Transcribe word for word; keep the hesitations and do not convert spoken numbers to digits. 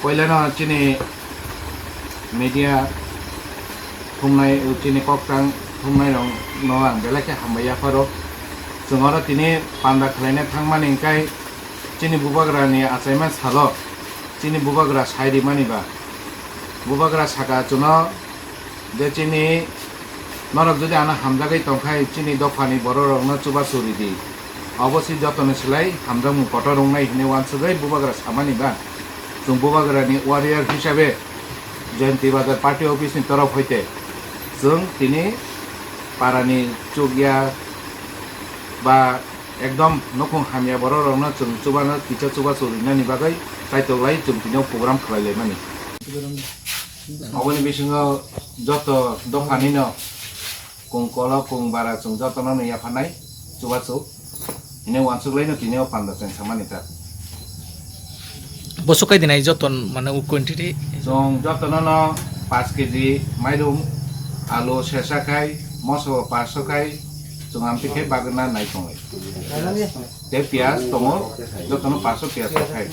Poilano chini media thumnai, chini koktang thumnai rok no ang belai khe hambai yapharo. Chwng oro tini panda khlaina thangmani hwnkhe chini bubagra ni achaima salo chini bubagra sai rimani ba. Bubagra saka chwngno je chini norok jodi ano hamjagwi tongkhai chini dophani borok rokno chubachu ridi. Obo si jotoni slai hamjakmung kotor wngnai hinwi uansugwi bubagra samani ba. Chwng bubagrani warrior hisabe Jayanti Bazar party office ni torof hoite chwng tini parani chukya ba ekdom nukhung hamya borok rokno chwng chubano kisa chubachu rinani bagwi kaitok lai chwng tini o program khlai laimani. Oboni bisingo joto dophanino kung kolo kung bara chwng jotono no yapharnai chubachu. Hine uansuk laino tini o panda chwng samani ta. Bo sukai dinai joton mane u quantity. Chwng jotono no paanch kg mairum, alu sesa khai, moso paanch so khai, chwng amtwi khe bagwna nai tonglai. Tei piyaj tongo, jotono paanch so piyaj khai.